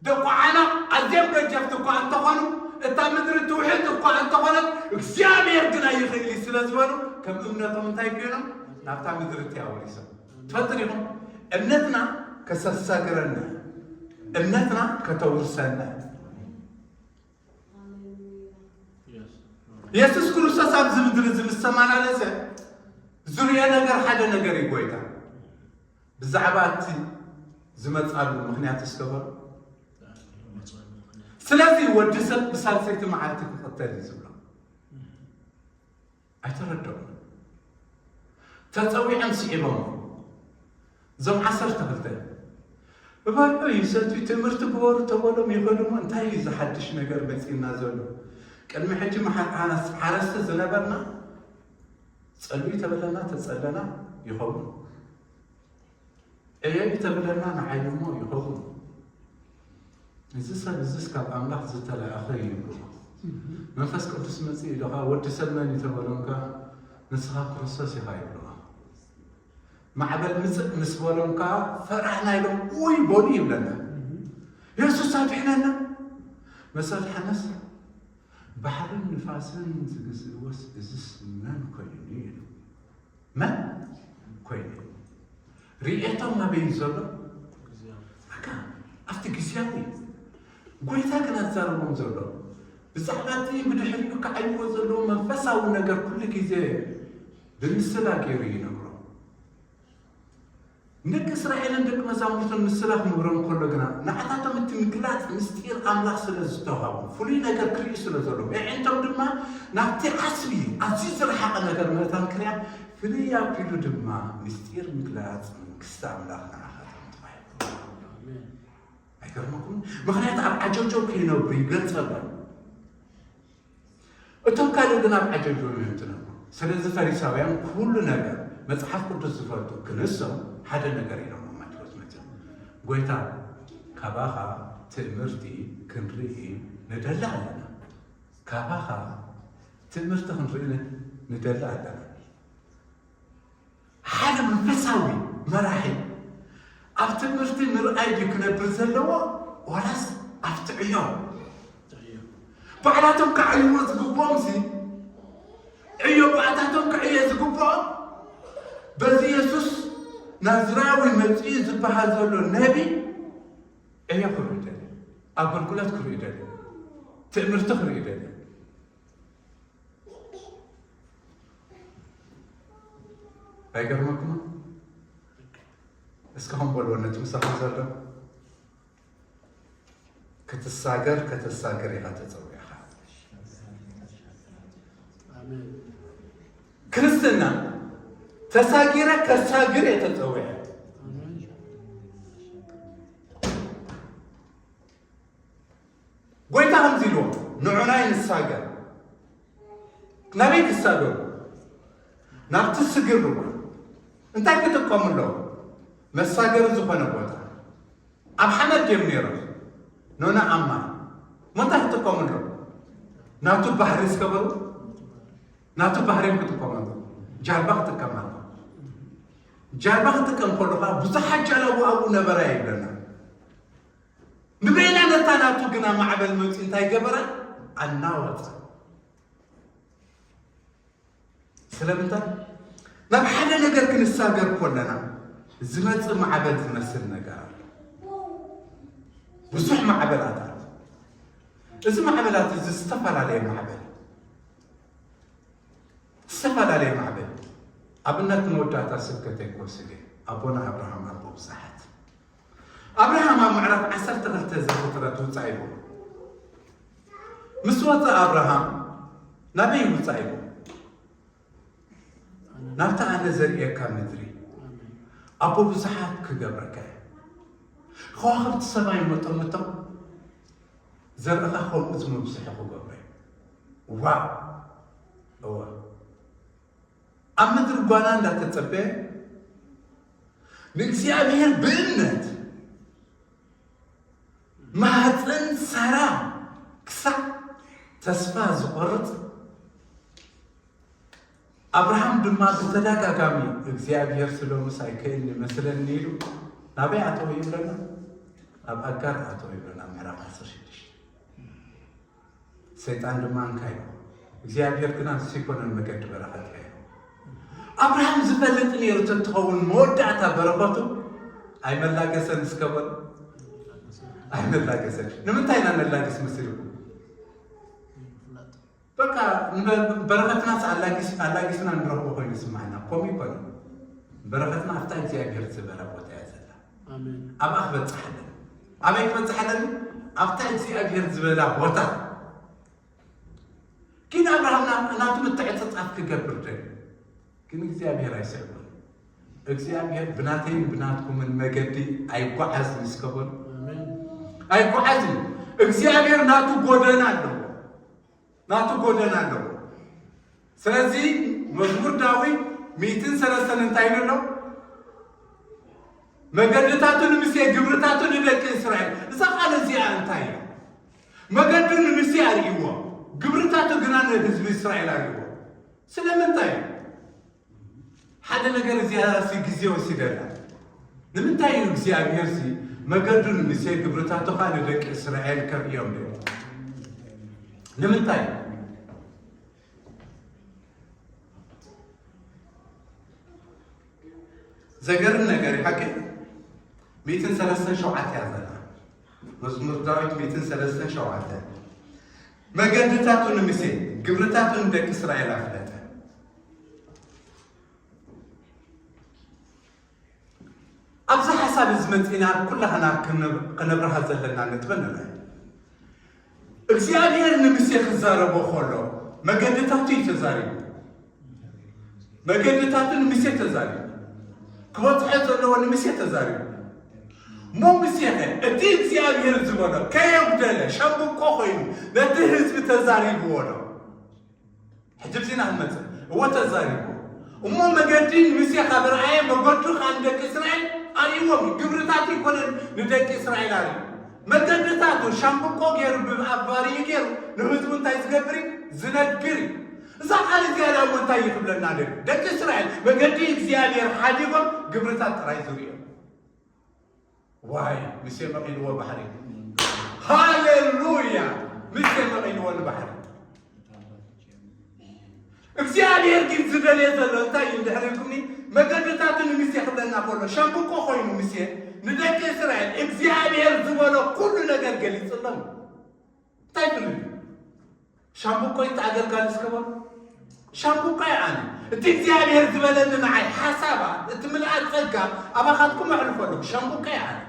ደቁ ዓናቕ ኣዝዮም ገጀፍቲ እኳ እንተኾኑ፣ እታ ምድሪ ትውሕጥ እኳ እንተኾነት፣ እግዚኣብሔር ግና ይኽእል እዩ ስለ ዝበሉ፣ ከም እምነቶም እንታይ ኮይኖም? ናብታ ምድሪ እቲ ኣውሪሶም። ትፈልጡ ዲኹም? እምነትና ከሰሳግረና፣ እምነትና ከተውርሰና። የሱስ ክርስቶስ ኣብዚ ምድሪ እዚ ምስ ተመላለሰ ዝርኦ ነገር ሓደ ነገር እዩ ጎይታ። ብዛዕባ እቲ ዝመጻሉ ምኽንያት እስከ በሉ። ስለዚ ወዲ ሰብ ብሳልሰይቲ መዓልቲ ክቕተል እዩ ዝብሎ። ኣይተረድኦምን። ተጸዊዖም ስዒቦም። እዞም ዓሰርተ ክልተ ይበልዑ ይሰትዩ፣ ትምህርቲ ግበሩ ተበሎም ይኸዱ እሞ፣ እንታይ እዩ እዚ ሓድሽ ነገር መጺእና ዘሎ? ቅድሚ ሕጂ መሓ-፣ ሓረስ-፣ ሓረስቲ ዝነበርና፣ ጸልዩ ተበለና፣ ተጸለና ይኸውን። ዕየዩ ተብለና ንዓይ እሞ ይኸውን። እዚ ሰብ እዝስ ካብ ኣምላኽ ዝተላእኸ እዩ ይብልዎ። መንፈስ ቅዱስ መጺኡ ኢሉ ኸኣ፣ "ወዲ ሰብ መን እዩ?" ተበሎም ከኣ፣ "ንስኻ ክርስቶስ ኢኻ" ይብልዎ። ማዕበል ምጽእ ምስ በሎም ከኣ፣ ፈራህና ኢሎም ኡይ በሉ ይብለና። የሱስ ኣድሕነና። መሰል ሓነስ፣ "ባሕርን ንፋስን ዝግዝእዎስ እዝስ መን ኮይኑ?" ኢሉ። መን ኮይኑ? ርእየቶም ኣበይ ዘሎ? በቃ ኣብቲ ግዝያዊ ጎይታ ግን ኣዛረቦም ዘሎ ብዛዕባ እቲ ብድሕሪኡ ክዓይዎ ዘለዎ መንፈሳዊ ነገር ኩሉ ግዜ ብምስላ ገይሩ ይነግሮም። ንደቂ እስራኤልን ደቂ መዛሙርቱን ምስላ ክነግሮም ከሎ ግና፣ ንዓታቶም እቲ ምግላጽ ምስጢር ኣምላኽ ስለ ዝተዋህቦም፣ ፍሉይ ነገር ክርእዩ ስለ ዘለዎም፣ ኣዒንቶም ድማ ናብቲ ዓስቢ ኣዝዩ ዝረሓቐ ነገር ምእታን ክርእያ፣ ፍልይ ኣቢሉ ድማ ምስጢር ምግላጽ መንግስቲ ኣምላኽ ንዓኻትኩም ተዋሂቡ። ኣሜን። ኣይገርመኩምን? ምኽንያቱ ኣብ ዓጀውጀው ከይነብሩ ይገልጸሎም። እቶም ካልእ ግን ኣብ ዓጀውጀው እዮም ዝነብሩ። ስለዚ ፈሪሳውያን ኩሉ ነገር መጽሓፍ ቅዱስ ዝፈልጡ ክንሶም ሓደ ነገር ኢሎም ኣብ ማቴዎስ መጺኦም፣ "ጎይታ፣ ካባኻ ትእምርቲ ክንርኢ ንደሊ ኣለና። ካባኻ ትእምርቲ ክንርኢ ን-፣ ንደሊ ኣለና።" ሓደ መንፈሳዊ መራሒ ኣብ ትምህርቲ ምርኣይ ድዩ ክነብር ዘለዎ፣ ዋላስ ኣብቲ ዕዮ? ባዕላቶም ክዓይዎ ዝግብኦም ሲ፣ ዕዮ ባዕታቶም ክዕየ ዝግብኦም፣ በዚ የሱስ ናዝራዊ መጺኡ ዝበሃል ዘሎ ነቢ ዕዮ ክርእዩ ደልዩ፣ ኣገልግሎት ክርእዩ ደልዩ፣ ትእምርቲ ክርእዩ ደልዩ። ኣይገርመኩምን? እስካሁን በልዎ ነቲ ምሳኹም ዘሎ። ክትሳገር ከተሳግር ኢኻ ተጸዊዕኻ። ኣሜን። ክርስትና ተሳጊረ ከሳግር እየ ተጸዊዐ። ኣሜን። ጎይታ ከምዚ ኢልዎ፣ ንዑናይ ንሳገር። ናበይ ክሳገሩ? ናብቲ ስግር ሩባ። እንታይ ክጥቀሙ ኣለዎ? መሳገሪ ዝኾነ ቦታ። ኣብ ሓመድ ድዮም ነይሮም? ኖና ኣብ ማይ። እሞ እንታይ ክጥቀሙ ኣለዎ? ናቱ ባህሪ እስከ በሉ። ናቱ ባህሪ እዮም ክጥቀሙ ኣለዎ። ጃልባ ክጥቀም ኣለዎ። ጃልባ ክጥቀም ከሎ ከዓ ብዙሓት ጃላቡ ኣብኡ ነበራ ይብለና። ንበይና ነታ ናቱ ግና ማዕበል መፂኡ እንታይ ገበራ? ኣናወፃ። ስለምንታይ? ናብ ሓደ ነገር ክንሳገር ከለና ዝመጽእ ማዕበል ዝመስል ነገር ኣሎ። ብዙሕ ማዕበላት ኣሎ። እዚ ማዕበላት እዚ ዝተፈላለየ ማዕበል፣ ዝተፈላለየ ማዕበል። ኣብነት መወዳእታ ስብከተይ ክወስድ እየ። ኣቦና ኣብርሃም ኣቦ ብዙሓት። ኣብርሃም ኣብ ምዕራፍ ዓሰርተ ክልተ ዘፍጥረት ውጻእ ኢሉ። ምስ ወጸ ኣብርሃም ናበይ ውጻእ ኢሉ? ናብታ ኣነ ዘርእየካ ምድሪ፣ ኣቦ ብዙሓት ክገብረካ እየ። ከዋኽብቲ ሰማይ መጠን መጠን ዘርእኻ ከምኡ ዝመብዝሑ ክገብረ እዩ። ዋው! እወ። ኣብ ምድሪ ጓና እንዳተጸበየ ንእግዚኣብሔር ብእምነት ማህፀን ሳራ ክሳዕ ተስፋ ዝቆርፅ፣ ኣብርሃም ድማ ብተደጋጋሚ እግዚኣብሔር ስሎምስ ኣይክእልን ይመስለኒ ኢሉ ናበይ ኣተወ ይብለና? ናብ ኣጋር ኣተወ ይብለና። ምዕራፍ ዓሰርተ ሽዱሽተ። ሰይጣን ድማ እንካይ እግዚኣብሔር ግና ንሱ ይኮነን መገዲ በረኸት እዩ። ኣብርሃም ዝፈልጥ ነይሩ ተትኸውን መወዳእታ በረኸቱ ኣይመላገሰን እስከ በሉ። ኣይመላገሰን። ንምንታይ ኢና ነላግስ መሲልኩም? በቃ ንበ- በረኸትናስ ኣላጊስ ኣላጊስና ንረኽቦ ኮይኑ ይስማዓና። ከምኡ ይኮነ። በረኸትና ኣብታ እግዚኣብሔር ዝበላ ቦታ እያ ዘላ። ኣሜን። ኣብኣ ክበጽሕ ኣለኒ። ኣበይ ክበጽሕ ኣለኒ? ኣብታ እግዚኣብሔር ዝበላ ቦታ። ግን ኣብርሃም ና- ናቱ ምትዕጽጻፍ ክገብር ደልዩ። ግን እግዚኣብሔር ኣይስዕቦን። እግዚኣብሔር ብናተይን ብናትኩምን መገዲ ኣይጓዓዝን እስከ በሉ። ኣሜን። ኣይጓዓዝን። እግዚኣብሔር ናቱ ጎደና ኣለዎ። ናቱ ጎደና ኣለዎ። ስለዚ መዝሙር ዳዊት ሚእትን ሰለስተን እንታይ ይብሎ? መገድታቱ ንምሴ ግብርታቱ ንደቂ እስራኤል። እዛ ቃል እዚኣ እንታይ እያ? መገዱ ንምሴ ኣርእይዎ፣ ግብርታቱ ግና ንህዝቢ እስራኤል ኣርእይዎ። ስለምንታይ? ሓደ ነገር እዚኣ ሲ ግዜ ወሲደላ። ንምንታይ እዩ እግዚኣብሔር ሲ መገዱ ንምሴ ግብርታቱ ኸኣ ንደቂ እስራኤል ከርእዮም ድዩ? ንምንታይ? ዘገርም ነገር እዩ ሓቂ። ሚእትን ሰለስተን ሸውዓተ እያ ዘላ። መዝሙር ዳዊት ሚእትን ሰለስተን ሸውዓተ። መገድታቱ ንምሴ ግብርታቱ ንደቂ እስራኤል ኣፍለጠ። ኣብዚ ሓሳብ እዚ መጺና ኩላህና ክነብ- ክነብርሃ ዘለና ነጥቢ ንርአ። እግዚኣብሔር ንምሴ ክዛረቦ ከሎ መገድታቱ እዩ ተዛሪቡ። መገድታቱ ንምሴ ተዛሪቡ። ክበጽሖ ዘለዎ ንምሴ ተዛሪቡ። እሞ ምሴኸ እቲ እግዚኣብሔር ዝበሎ ከየጉደለ ሸምብቆ ኮይኑ ነቲ ህዝቢ ተዛሪብዎ ዶ? ሕጂ ብዚና ክንመጽእ እወ ተዛሪቡ። እሞ መገዲ ንምሴ ካብ ረኣየ መገዱ ኸኣ ንደቂ እስራኤል ኣርእይዎም እዩ። ግብርታቱ ኣይኮነን ንደቂ እስራኤል ኣርእዩ። መገድታቱ ሻምብቆ ገይሩ ብኣባሪኡ ገይሩ ንህዝቡ እንታይ ዝገብር እዩ? ዝነግር እዩ። እዛ ቃል እዚኣ ዳሞ እንታይ ይኽብለና ደሊ? ደቂ እስራኤል መገዲ እግዚኣብሔር ሓዲጎም ግብርታት ጥራይ ዝርእዮም። ዋይ ምሴ መቒልዎ ባሕሪ። ሃሌሉያ። ምሴ መቒልዎ ንባሕሪ። እግዚኣብሔር ግን ዝደልየ ዘሎ እንታይ እዩ እንድሕር ኢልኩምኒ? መገድታቱ ንምሴ ክብለና ከሎ ሻምብቆ ኮይኑ ምሴ ንደቂ እስራኤል እግዚኣብሔር ዝበሎ ኩሉ ነገር ገሊጽሎም። እንታይ ትብሉ? ሻምብቆ ይተኣገልጋል እስከ በሉ። ሻምብቆ ይኣነ እቲ እግዚኣብሔር ዝበለኒ ንዓይ ሓሳባ እቲ ምልኣት ጸጋ ኣባኻትኩም ኣሕልፈሉ። ሻምብቆ ይኣነ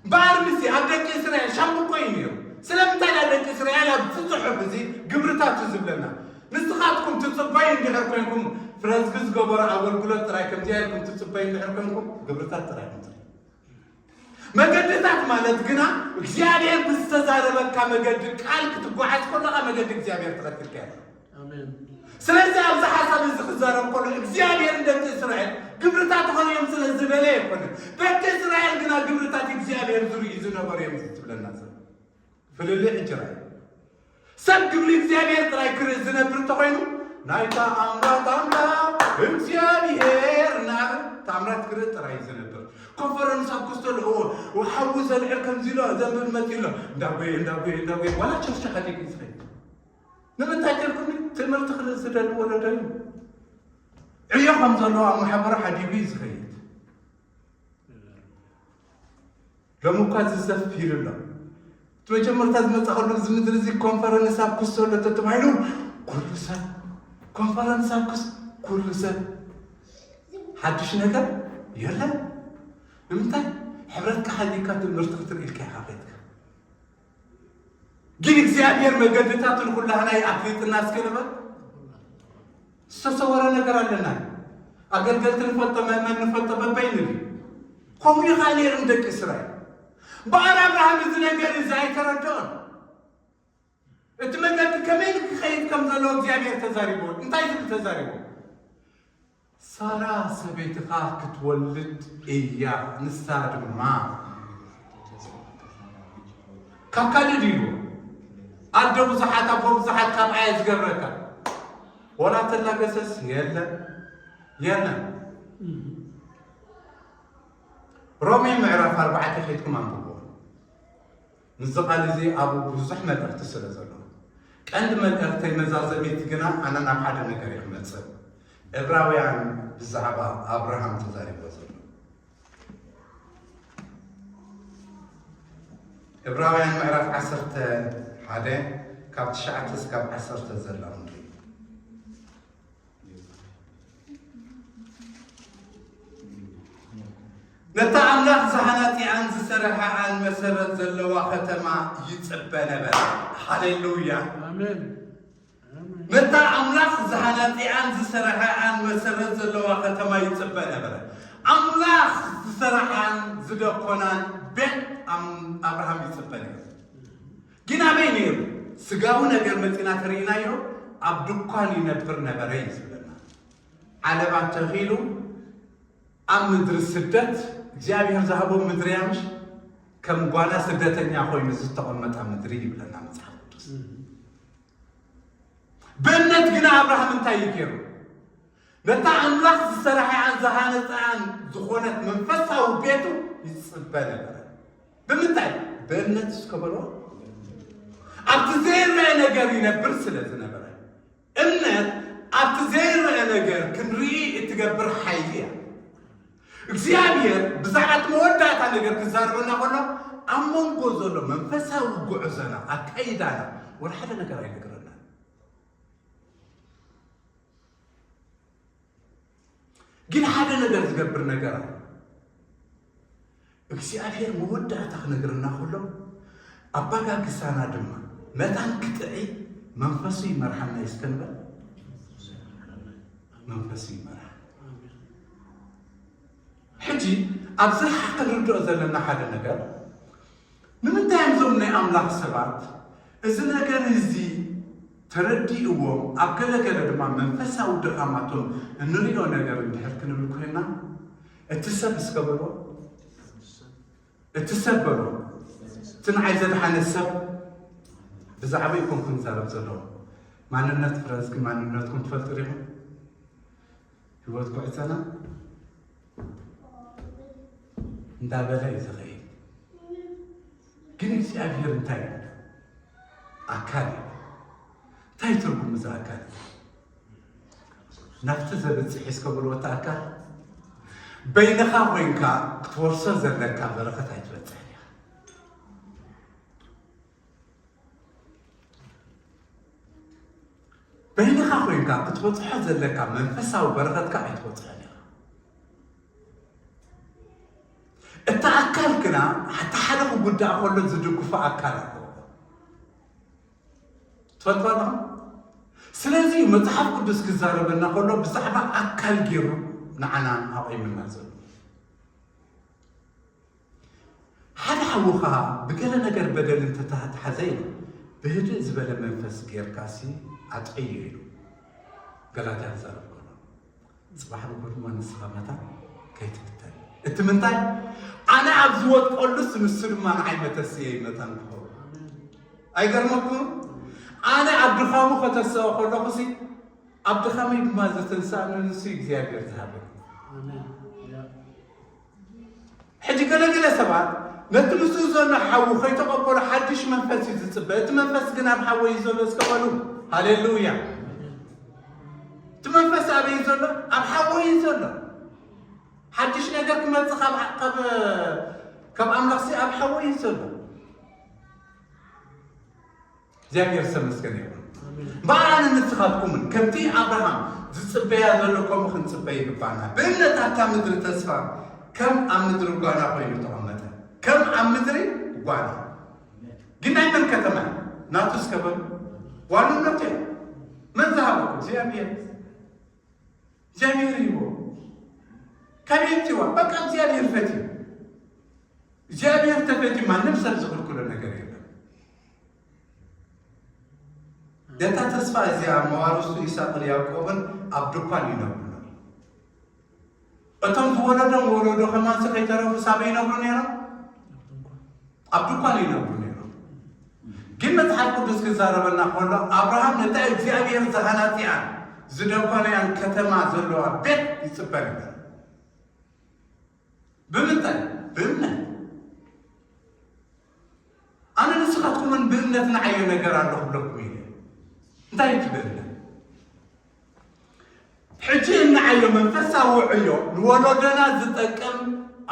እምበኣር ምሲ ኣብ ደቂ እስራኤል ሻምብቆ እዩ ነይሩ። ስለምንታይ ናብ ደቂ እስራኤል ኣብዚ ጽሑፍ እዚ ግብርታት እዩ ዝብለና? ንስኻትኩም ትጽበዩ እንድሕር ኮይንኩም፣ ፍረዝጊ ዝገበሩ ኣገልግሎት ጥራይ ከምዚኣ ኢልኩም ትጽበዩ እንድሕር ኮይንኩም፣ ግብርታት ጥራይ ኢኹም ትርእዩ። መገድታት ማለት ግና እግዚኣብሔር ብዝተዛረበካ መገዲ ቃል ክትጓዓዝ ከለኻ መገዲ እግዚኣብሔር ተኸትልካ ኢኻ። ኣሜን። ስለዚ ኣብዚ ሓሳብ እዚ ክዛረብ ከሎ እግዚኣብሔር ንደቂ እስራኤል ግብርታት ኾንዮም ስለ ዝበለ ኣይኮነን። ደቂ እስራኤል ግና ግብርታት እግዚኣብሔር ዝርእዩ ዝነበሩ እዮም ዝብለና ዘሎ። ፍልልይ ሕጂ ርኣዩ። ሰብ ግብሪ እግዚኣብሔር ጥራይ ክርኢ ዝነብር እንተኾይኑ፣ ናይታ ኣምላኽ ኣምላኽ እግዚኣብሔር እናበለ ተኣምራት ክርኢ ጥራይ እዩ ዝነብር። ኮንፈረንስ ኣብ ክስቶ ኣለዎ፣ ሓዊ ዘልዕል ከምዚ ኢሎ ዘንብብ መፂ ኣሎ፣ እንዳጎየ እንዳጎየ እንዳጎየ ዋላ ቸርች ሓዲግ እዩ ዝኸይድ። ንምንታይ ተልኩኒ? ትምህርቲ ክርኢ ዝደሊ ወለዶ እዩ። ዕዮ ከም ዘለዎ ኣብ ማሕበሩ ሓዲጉ እዩ ዝኸይድ። ሎሚ እኳ እዚ ሰፊሩ ኣሎ። እቲ መጀመርታ ዝመጻኸሉ እዚ ምድሪ እዚ ኮንፈረንስ ኣብ ክስቶ ኣሎ ተተባሂሉ ኩሉ ሰብ ኮንፈረንስ ኣብ ክስ ኩሉ ሰብ ሓድሽ ነገር የለን። ንምንታይ? ሕብረትካ ሓሊካ ትምህርቲ ክትርኢ ኢልካ ኢኻ ከይድካ። ግን እግዚኣብሔር መገድታቱ ንኹላህና ይኣፍልጥና እስከ ንበል። ዝተሰወረ ነገር ኣለና። ኣገልገልቲ ንፈልጦ፣ መእመን ንፈልጦ፣ በበይኑ እዩ። ከምኡ እዩ ኸዓ ነይሩ ንደቂ እስራኤል። እምበኣር ኣብርሃም እዚ ነገር እዚ ኣይተረድኦን። እቲ መገዲ ከመይ ክኸይድ ከም ዘለዎ እግዚኣብሔር ተዛሪብዎ። እንታይ ዝብል ተዛሪብዎ? ሳራ ሰበይትኻ ክትወልድ እያ፣ ንሳ ድማ ካብ ካልእ ድዩ? ኣደ ብዙሓት፣ ኣቦ ብዙሓት፣ ካብኣ እየ ዝገብረካ። ወላ ተላገሰስ የለን፣ የለን። ሮሜ ምዕራፍ ኣርባዕተ ኬድኩም ኣንብቦ። ምስዚ ቃል እዚ ኣብኡ ብዙሕ መልእኽቲ ስለ ዘሎ፣ ቀንዲ መልእኽተይ መዛዘሚት ግና ኣነ ናብ ሓደ ነገር እየ ክመጽእ። ዕብራውያን ብዛዕባ ኣብርሃም ተዛሪብዎ ዘሎ። ዕብራውያን ምዕራፍ ዓሰርተ ሓደ ካብ ትሽዓተ እስካብ ዓሰርተ ዘለዉ ንርኢ። ነታ ኣምላኽ ዝሃነጺኣን ዝሰርሓኣን መሰረት ዘለዋ ከተማ ይጽበ ነበረ። ሃሌሉያ። ኣሜን። ኣሜን። ነታ ኣምላኽ ዝሃነጺኣን ዝሰርሓኣን መሰረት ዘለዋ ከተማ ይጽበ ነበረ። ኣምላኽ ዝሰርሓን ዝደኮናን ቤት ኣም-፣ ኣብርሃም ይጽበ ነይሩ። ግን ኣበይ ነይሩ? ስጋዊ ነገር መጺና ተርእይናዮ፣ ኣብ ድኳን ይነብር ነበረ እዩ ዝብለና። ዓለባ ተኺሉ ኣብ ምድሪ ስደት እግዚኣብሔር ዝሃቦ ምድሪ እያ፣ ምሽ ከም ጓና ስደተኛ ኮይኑ ዝተቐመጠ ምድሪ ይብለና መጽሓፍ ቅዱስ። ብእምነት ግና ኣብርሃም እንታይ እዩ ገይሩ? ነታ ኣምላኽ ዝሰራሐኣን ዝሃነፀኣን ዝኾነት መንፈሳዊ ቤቱ ይፅበ ነበረ። ብምንታይ? ብእምነት እስከ በሎ። ኣብቲ ዘይረአ ነገር ይነብር ስለ ዝነበረ። እምነት ኣብቲ ዘይረአ ነገር ክንርኢ እትገብር ሓይሊ እያ። እግዚኣብሔር ብዛዕባ እቲ መወዳእታ ነገር ክዛረበና ከሎ፣ ኣብ መንጎ ዘሎ መንፈሳዊ ጉዕዞና፣ ኣካይዳና፣ ወላ ሓደ ነገር ኣይነግረናን። ግን ሓደ ነገር ዝገብር ነገር ኣሎ። እግዚኣብሔር መወዳእታ ክነግረና ከሎ፣ ኣባጋግሳና ድማ መታን ክጥዒ መንፈሱ ይመርሓና እዩ እስከ ንበል። መንፈሱ ይመርሓ። ሕጂ ኣብዚ ክንርድኦ ዘለና ሓደ ነገር፣ ንምንታይ እዮም እዞም ናይ ኣምላኽ ሰባት እዚ ነገር እዚ ተረዲእዎም፣ ኣብ ገለ ገለ ድማ መንፈሳዊ ድኻማቶም እንሪኦ ነገር እንድሕር ክንብል ኮይና፣ እቲ ሰብ እስከ በሎ፣ እቲ ሰብ በሎ፣ እቲ ንዓይ ዘድሓነ ሰብ ብዛዕባ ይኮንኩም ዝዛረብ ዘለኹ። ማንነት ፍረዝጊ ማንነትኩም ትፈልጡ ዲኹም? ህይወት ጉዕዞና እንዳበለ እዩ ዝኸይድ። ግን እግዚኣብሔር እንታይ እዩ? ኣካል እዩ። እንታይ ትርጉም እዚ ኣካል? ናብቲ ዘብጽሕ እስከ በልዎ እቲ ኣካል። በይንኻ ኮይንካ ክትወርሶ ዘለካ በረኸት ኣይትበጽሕን ኢኻ። በይንኻ ኮይንካ ክትበጽሖ ዘለካ መንፈሳዊ በረኸትካ ኣይትበጽሖን ኢኻ። እቲ ኣካል ግና፣ እቲ ሓደ ክውዳእ ከሎ ዝድግፎ ኣካል ኣለዎ። ትፈልጡ ኣለኹም? ስለዚ መጽሓፍ ቅዱስ ክዛረበና ከሎ ብዛዕባ ኣካል ገይሩ ንዓና ኣቑምና ዘሎ። ሓደ ሓውኻ ብገለ ነገር በደል እንተተሓዘ ኢሉ ብህድእ ዝበለ መንፈስ ጌርካሲ ኣጥዕዮ ኢሉ ገላትያ ክዛረብ ከሎ፣ ጽባሕ ንግሆ ድማ ንስኻ መታን ከይትፍተን። እቲ ምንታይ? ኣነ ኣብ ዝወድቀሉስ ንሱ ድማ ንዓይ መተስየይ መታን ክኸውን። ኣይገርመኩም? ኣነ ኣብ ድኻሙ ከተስኦ ከለኹሲ ኣብ ድኻመይ ድማ ዘተንሳእኒ ንሱ እግዚኣብሔር ዝሃበኒ። ሕጂ ገለገለ ሰባት ነቲ ምስኡ ዘሎ ሓዉ ከይተቐበሎ ሓድሽ መንፈስ እዩ ዝጽበ። እቲ መንፈስ ግን ኣብ ሓወይ እዩ ዘሎ እስከ በሉ። ሃሌሉያ። እቲ መንፈስ ኣበይ እዩ ዘሎ? ኣብ ሓወይ እዩ ዘሎ። ሓድሽ ነገር ክመጽእ ካብ ካብ ካብ ኣምላኽሲ ኣብ ሓወይ እዩ ዘሎ። እግዚኣብሔር ዝተመስገነ ይኹን። እምበኣር ኣነ ንስኻትኩምን ከምቲ ኣብርሃም ዝጽበያ ዘሎ ከምኡ ክንጽበ ይግባና። ብእምነት ኣብታ ምድሪ ተስፋ ከም ኣብ ምድሪ ጓና ኮይኑ ተቐመጠ። ከም ኣብ ምድሪ ጓና። ግን ናይ መን ከተማ እዩ? ናቱ እስከ በሉ። ዋንነቱ እዩ። መን ዝሃበ? እግዚኣብሔር። እግዚኣብሔር ይዎ። ከመይ ትዋ? በቃ እግዚኣብሔር ፈትዩ። እግዚኣብሔር ተፈትዩ ማንም ሰብ ዝኽልክሎ ነገር የለን። ነታ ተስፋ እዚኣ መዋርስቱ ይስሐቅን ያዕቆብን ኣብ ድኳን ይነብሩ ነይሮም። እቶም ዝወለዶም ወለዶ ከማንሲ ከይተረፉ ሳበይ ይነብሩ ነይሮም? ኣብ ድኳን ይነብሩ ነይሮም። ግን መጽሓፍ ቅዱስ ክዛረበና ከሎ ኣብርሃም ነታ እግዚኣብሔር ዝሃናጺኣን ዝደኮነያን ከተማ ዘለዋ ቤት ይጽበ ነበር። ብምንታይ? ብእምነት። ኣነ ንስኻትኩምን ብእምነት ንዓዮ ነገር ኣሎ ክብለኩም ኢለ። እንታይ እዩ እቲ ብእምነት? ሕጂ እንዓዮ መንፈሳዊ ዕዮ ንወለዶና ዝጠቅም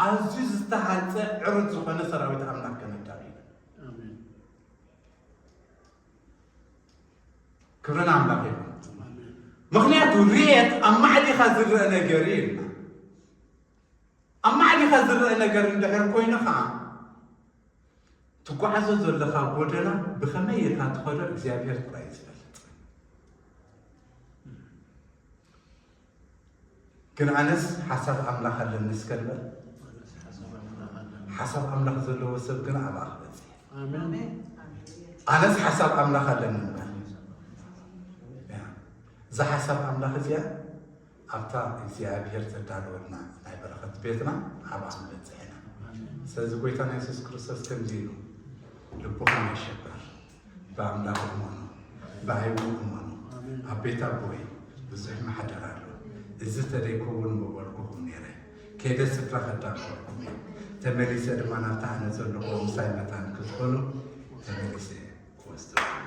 ኣዝዩ ዝተሃንጸ ዕሩት ዝኾነ ሰራዊት ኣምላኽ ከነዳሉ ኢና። ኣሜን። ክብሪ ንኣምላኽ ይኹን። ኣሜን። ምኽንያቱ ርየት ኣብ ማዕሊኻ ዝረአ ነገር እዩ ኢልና። ኣብ ማዕሊኻ ዝረአ ነገር እንድሕር ኮይኑ ኸዓ ትጓዓዞ ዘለኻ ጎደና ብኸመይ ኢኻ ትኸዶ እግዚኣብሔር ጥራይ እዩ ዝፈልጥ። ግን ኣነስ ሓሳብ ኣምላኽ ኣለኒ እስከ ንበል። ሓሳብ ኣምላኽ ዘለዎ ሰብ ግን ኣብኣ ክበጽሕ። ኣሜን። ኣነስ ሓሳብ ኣምላኽ ኣለኒ ንበል። ያ። እዛ ሓሳብ ኣምላኽ እዚኣ ኣብታ እግዚኣብሔር ዘዳለወልና ናይ በረኸት ቤትና ኣብኣ ክንበጽሕ ኢና። ስለዚ ጎይታና የሱስ ክርስቶስ ከምዚ ኢሉ፣ ልብኹም ኣይሸበር፣ ብኣምላኽ እመኑ፣ ብኣይ እውን እመኑ። ኣብ ቤት ኣቦይ ብዙሕ ማሕደር ኣሎ። እዚ ተደይከውን ምበልኩኹም ነይረ። ከይደ ስፍራ ከዳለወልኩም እየ። ተመሊሰ ድማ ናብታ ኣነ ዘለኹ ምሳይ መታን ክትኾኑ ተመሊሰ ክወስደኩም።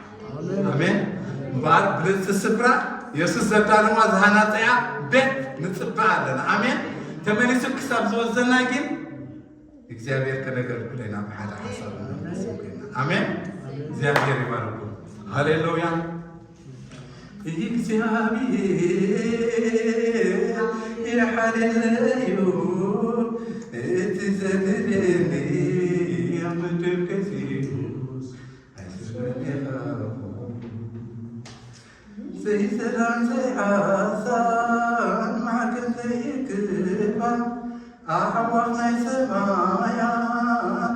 ኣሜን። እምበኣር ብልጽቲ ስፍራ የሱስ ዘዳለዋ ዝሃናጸያ ቤት ንጽበ ኣለና። ኣሜን። ተመሊሱ ክሳብ ዝወስደና ግን እግዚኣብሔር ከነገልግሎ ኢና ብሓደ ሓሳብ ንመንፈስ ኮይና። ኣሜን። እግዚኣብሔር ይባርኩም። ሃሌሉያ። እግዚኣብሔር ይሓልለዩ እቲ ዘድልየኒ ኣብ ምድር ገዚኡ ኣይስበን ኢኻ። ዘይሰላም ዘይሓሳን ማዕከን ዘይክፋል ኣሕዋት ናይ ሰማያት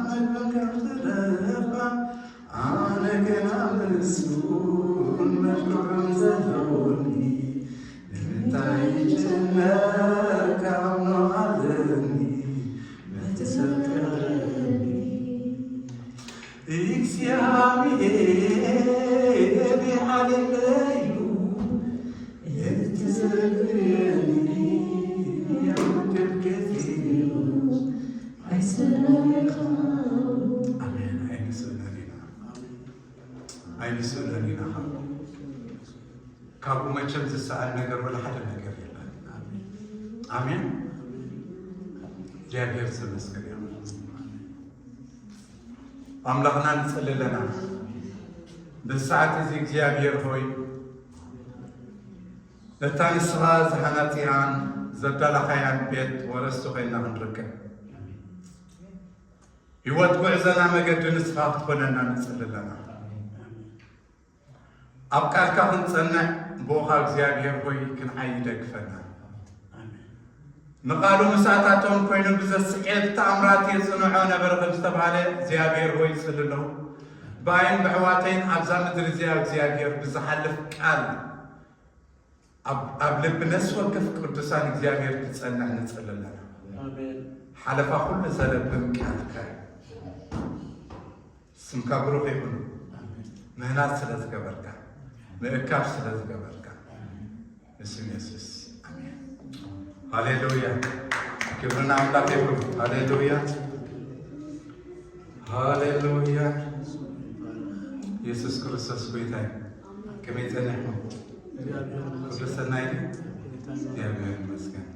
መግብን ከም ዝረኽባ ኣነ ገና ምስጉን መልክዑን ዘለውኒ ንምንታይ ይጭነቅ ካብ ኖህ ኣለኒ መተሰቀለኒ። እግዚኣብሔር ይሓልለዩ እቲ ዘድልየኒ ኣብ ምድር ገዚኡ ኣይሰናይኻ። ኣሜን። ኣይንስእነን ኢና። ኣይንስእነን ኢና። ካብኡ መቸም ዝሰኣል ነገር ወላ ሓደ ነገር የለን። ኣሜን። እግዚኣብሔር ዝተመስገነ ይኹን። ኣምላኽና ንጽሊ ኣለና። በዚ ሰዓት እዚ እግዚኣብሔር ሆይ፣ ነታ ንስኻ ዝሓናጺኣን ዘዳላኻያን ቤት ወረስቲ ኮይንና ክንርከብ፣ ህይወት ጉዕዞና መገዲ ንስኻ ክትኾነና ንጽሊ ኣለና። ኣብ ቃልካ ክንጸንዕ ብኡኻ እግዚኣብሔር ሆይ ክንዓይ ይደግፈና። ንቓሉ ምሳታቶም ኮይኑ ብዘስዕብ ተኣምራት የጽንዖ ነበረ ከም ዝተባህለ እግዚኣብሔር ሆይ ጽሊ ኣለኹ። ብኣይን ብኣሕዋተይን ኣብዛ ምድሪ እዚኣ እግዚኣብሔር ብዝሓልፍ ቃል ኣብ ኣብ ልቢ ነፍሲ ወከፍ ቅዱሳን እግዚኣብሔር ክጸንዕ ንጽሊ ኣለና። ኣሜን። ሓለፋ ኩሉ ዘለብም ቃልካ እዩ። ስምካ ብሩኽ ይኹን። ምህናት ስለ ዝገበርካ፣ ምእካብ ስለ ዝገበርካ፣ ንስም የሱስ ኣሜን። ሃሌሉያ። ክብሪ ንኣምላኽ ይኹን። ሃሌሉያ፣ ሃሌሉያ። የሱስ ክርስቶስ ጎይታ እዩ። ከመይ ጸኒሕኩም? ኩሉ ሰናይ ድዩ? እግዚኣብሔር ይመስገን።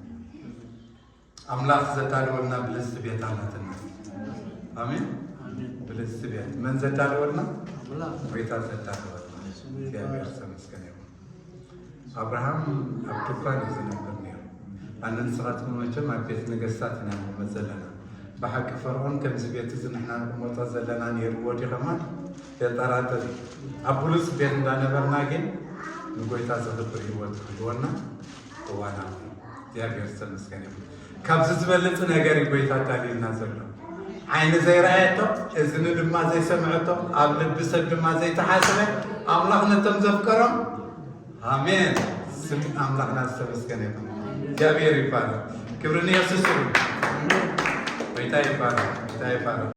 ኣምላኽ ዘዳለወልና ብልጽቲ ቤት ኣላትና። ኣሜን። ኣሜን። ብልጽቲ ቤት መን ዘዳለወልና? ኣምላኽ ጎይታ ዘዳለወልና። እግዚኣብሔር ዝተመስገነ ይኹን። ኣብርሃም ኣብ ድኳን እዩ ዝነብር ነይሩ። ኣነ ንስኻትኩም መቸም ኣብ ቤት ነገስታት ኢና ንቕመጥ ዘለና። ብሓቂ ፈርዖን ከምዚ ቤት እዚ ንሕና ንቕመጦ ዘለና ነይርዎ ድዩ ከማን? የጠራጥር እዩ። ኣብ ብሉጽ ቤት እንዳነበርና ግን ንጎይታ ዘኽብር ህይወት ክህልወና እዋን ኣሎ። እግዚኣብሔር ዝተመስገነ ይኹን። ካብዚ ዝበልጽ ነገር እዩ ጎይታ ኣዳልዩልና ዘሎ። ዓይኒ ዘይረኣየቶ፣ እዝኒ ድማ ዘይሰምዐቶ፣ ኣብ ልቢ ሰብ ድማ ዘይተሓስበ፣ ኣምላኽ ነቶም ዘፍቀሮም፣ ኣሜን። ስም ኣምላኽና ዝተመስገነ ይኹን። እግዚኣብሔር ይባረክ። ክብሪ ንየሱስ ይኹን። ጎይታ ይባረክ። ጎይታ ይባረክ።